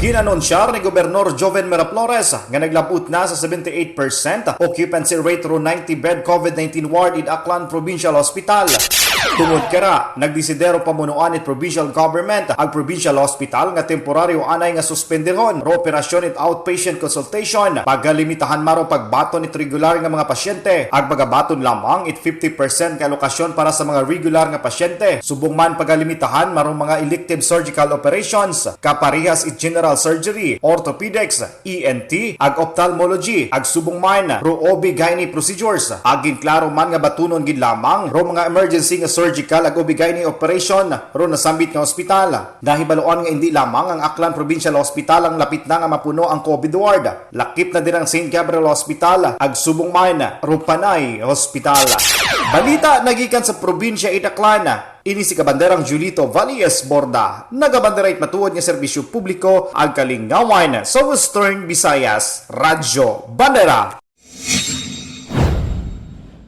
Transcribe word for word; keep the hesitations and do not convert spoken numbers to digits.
Ginanunsyar ni Gobernador Joven Miraflores nga naglabot na sa seventy-eight percent occupancy rate ro ninety bed COVID nineteen ward in Aklan Provincial Hospital. Tungod kara, nagdesidero pamunuan it provincial government ag provincial hospital nga temporaryo anay nga suspenderhon ro operasyon it outpatient consultation, pagalimitahan maro pagbaton it regular nga mga pasyente ag pagabaton lamang it fifty percent nga alokasyon para sa mga regular nga pasyente, subong man pagalimitahan marong mga elective surgical operations, kaparehas it general surgery, orthopedics, E N T, ag ophthalmology, ag subong man ro O B gynae procedures. Ag ginklaro man nga batunon gid lamang ro mga emergency nga surgical ag O B gynae operation ro nasambit nga ospital. Nahibaluan nga indi lamang ang Aklan Provincial Hospital ang lapit na nga mapuno ang COVID ward. Lakip na din ang Saint Gabriel Hospital, ag subong man ro Panay Hospital. Balita nagikan sa probinsya it Aklan. Ini si Kabanderang Julito Valles Borda. Nagabandera it matuod nga serbisyo publiko ag kalingawan sa Western Visayas, Radyo Bandera.